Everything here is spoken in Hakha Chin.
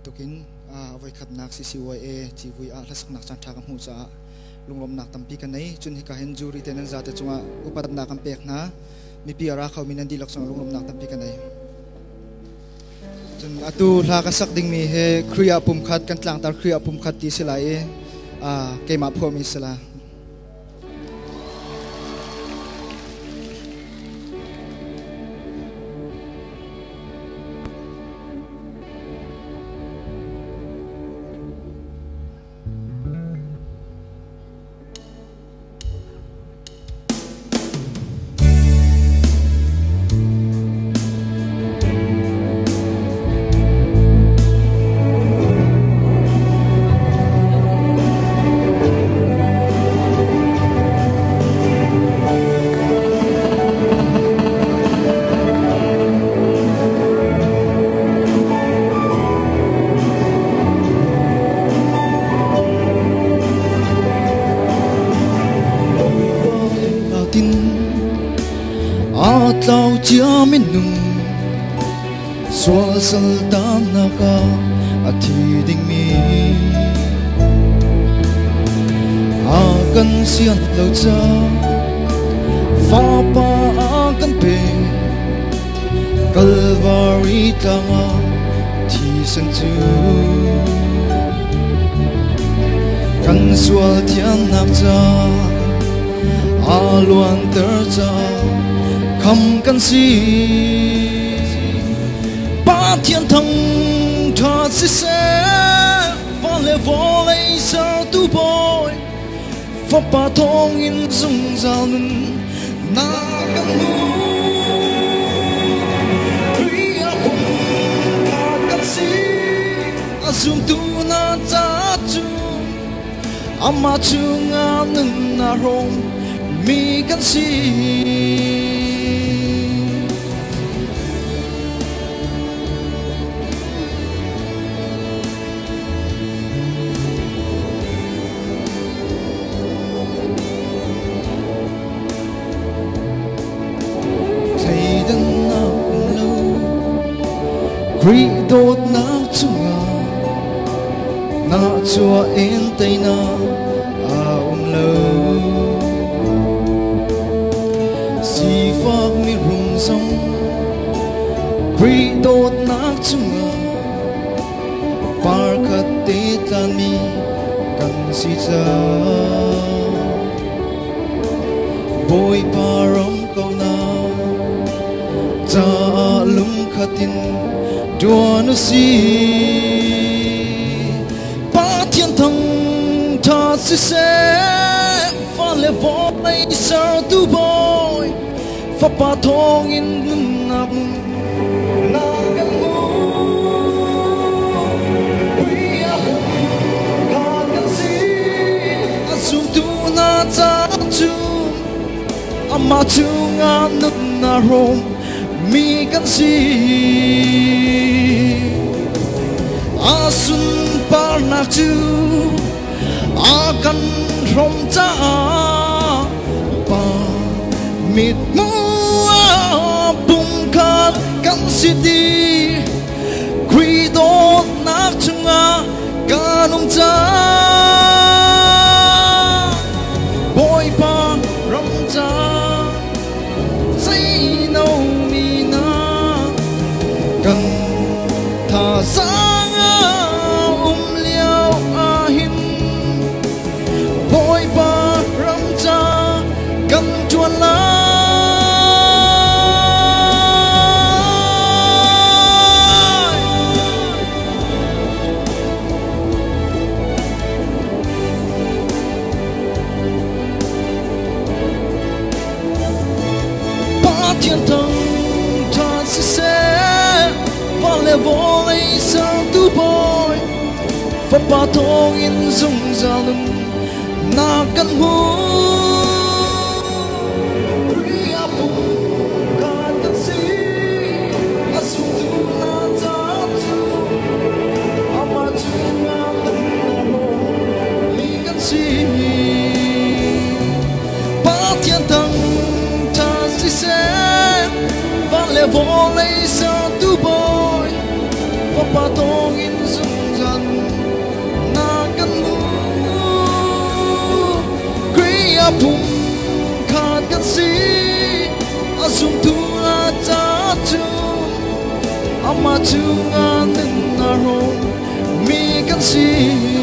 Bantukin voikhatnak CCYA civui ah hlasaknak caan ṭha ka hmuh caah lunglawmhnak tampi ka nei. Cun hika hin jury te nan zate cungah upatnak kan pek hna. Mipi a ra khomi nan dihlak cungah lunglawmhnak tampi ka nei. Cun atu hla ka sak dingmi hi Khrih ah pumkhat kan tlangtar Khrih ah pumkhat ti si lai i keimah phuahmi si la. Tlau cia minung sual saltan nak ah a thi dingmi a kan sian lo ca fapa a kan pe Calvary tlang ah thisen cu kan sual thiannak ca a luanter ca kham kan si Pathian thang ṭha siseh van le vawlei sertu bawi Fapa thawngin zungzal nun na kan hmu. Khrih ah pumkhat kan si, a zumtu hna ca cu amah chungah nun a hrawm mi kan si. Thleidannak um lo Khrih dawtnak chungah nahchuah in teinak a um lo. Sifak mirum zong Khrih dawtnak chungah Parkhat te tlanmi kan si cang. Bawipa ram ko na caah lungkhat in ṭuan u si. Pathian thangṭhat siseh, fale vawlei sertu Bawi, Fapa thawngin nunnak na kan hmuh. Kan si a zumtu hna ca cu amah chungah nunnak rom mi kan si. A sunparnak cu a kan hrom caah pa mithmuh ah pumkhat kan si ti Khrih dawtnak chungah kan um cang Bawipa ram ca zeino mi na kan thazaang ah um lio ahhin Bawipa ram ca kan ṭuan lai. Pathian thangṭhat siseh, van le vawlei sertu Bawi, Fapa thawngin zungzal nun na kan hmuh. Khrih ah pumkhat kan si, a zumtu hna ca cu amah chungah mi kan si. Pathian thangṭhat siseh, van le vawlei sertu Bawi, Fapa thawngin zungzal a pum khat kan si. A zumtu na ca cu amah chungah nun a hrawm mi kan si.